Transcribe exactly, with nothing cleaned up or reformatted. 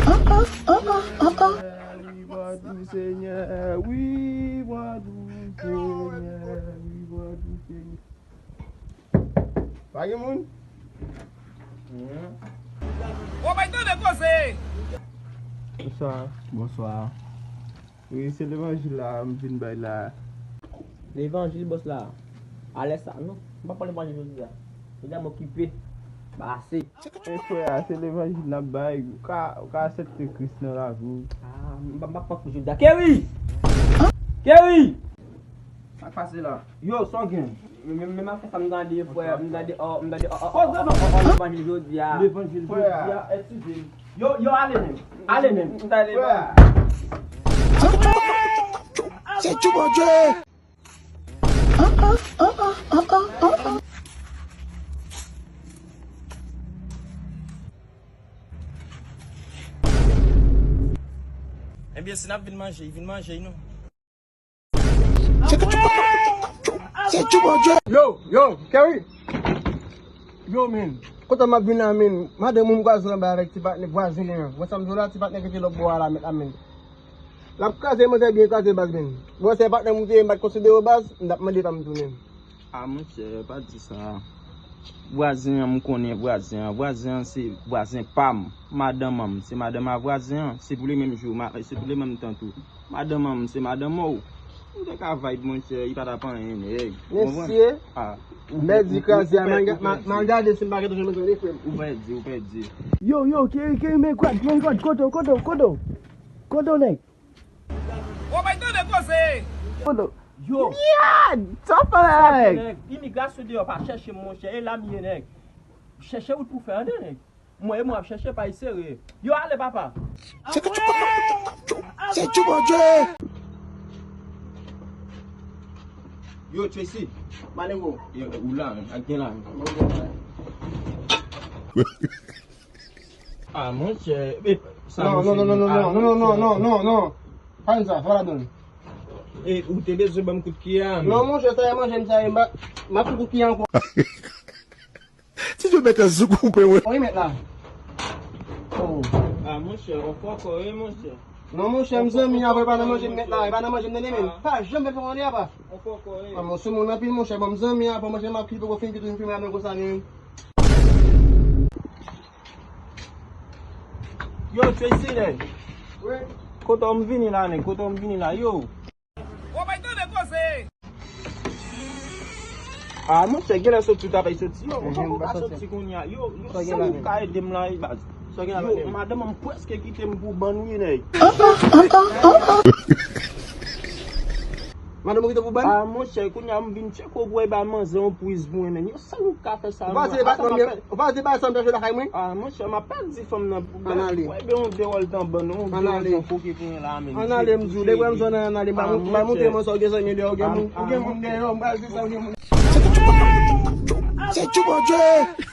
Senyè, wi, Vodou Senyè, wi, Vodou Senyè, wi, Vodou Senyè. Pa gen moun? Ou bay tande koze! Bonswa. Bonswa. Wi, se levanjil la m vin bay la. Levanjil, bòs la? Alè sa, non. M pa pran levanjil jodi a. Jodi a m okipe. Pase. E frè a, se levanjil n ap bay. Ou ka, ou ka aksepte Kris nan lavi w. Ah, m pa, m pa pran kou jodi a. Kerry! Kerry! Sa k pase la? Yo, sa w gen? Men, men, men m ap fè sa m gade, frè, m gade, oh, m gade, oh, oh, oh, oh, oh, oh, levanjil jodi a. Levanjil jodi a, eskize m. Yo, yo, ale menm. Ale menm. M ta ale. Frè. Se Tchou Bondye! Ebyen, si n ap vin manje, vin manje, non. Se Tchou Bondye! Yo, yo, Kerry! Yo, men. Kote m ap vin la, men? Madanm ou m kwaze anba avèk ti patnè vwazen an. Wè sa m di w la, ti patnè ki te lòt bò a la, mèt la, men. L ap kraze manzè byen kraze baz, men. Bon, se patnè m ou te ye, m pa t konsidere w baz, m t ap mande pa m tou, men. Ah, monchè, pa di sa. Vwazen an, m konnen vwazen an. Vwazen an, se vwazen pa m. Madanm an, se madanm a vwazen an. Se pou li menm jou, ma-, se pou li menm tan tou. Madanm an, se madanm ou. M te ka vibe, monchè, li pa t ap anyen, nèg. Mesye, ah, mèdi kraze a, m al gade si m pa gen toujou bezwen li, frè m. Ou pèdi, ou pèdi. Yo, yo, Kerry, Kerry, men kwad, men kwad, kote w, kote w, kote w? Kote w, nèg? Ou bay tande koze! Kote w? Yo! Myad! Sa w fè la, nèg? Nèg, imigrasyon deyò pa chèche m, monchè, e la m ye, nèg. Chèche wout pou fè, tande, nèg. Mwen, e mwen ap chèche, pa esere. Yo, ale, papa. Se Tchou, se Tchou Bondye! Yo, Tracy. Malengo. Yo, ou la, ak gen la. Ah, monchè, e, sa non, non, non, non, non, non, non, non, non, non, non. Pa di sa, fè ladan. E, ou te bezwen ban m kout kiyè a, men. Non, monchè, sa e manje m, sa e, m pa, m ap fè kout kiyè ankò. Ti Dye mèt an sou koupe, wi. Wi, mèt la. Oh. Ah, monchè, ou fò kò, wi, monchè. Non, monchè, m zanmi a, e pa nan manje m mèt la, e pa nan manje m tande, men. Pa janm fè fè manje a, pa. Ou fò kò, wi. Ah, monchè, moun anpil, monchè, bon, m zanmi a, bon, manje m ap kite, fin kite, fin fè konsa, men. Yo, Tracy, nèg. Wi. Kote w m vini la, nèg? Kote w m vini la, yo? Ou bay tande koze! Ah, monchè, genlè soti w ta fè soti. Yo, ou fò ou ka soti kounye a. Yo, yo, si ou ka ede m la, e baz. Yo, madanm an m prèske kite m pou bann, wi, nèg. Madanm ou kite w pou bann? Ah, monchè, kounye a m vin tcheke w pou wè ba manzè yon priz pou mwen, men. Yo, sa nou ka fè sa? Ou pa di ba sa m te jwe lakay mwen? Ah, monchè, m ap pèdi fanm nan pou bann. Ann ale. Wè, ben, yon dewòl tan bann, yon dewòl tan koke pou mwen la, men. Ann ale, m di w, depi m zòn nan, ann ale, m pa mou-, m pa montre mwen sa w gen zanmi deyò, ou gen moun, ou gen moun deyò, m pral di sa w gen moun. Se Tchou Bondye!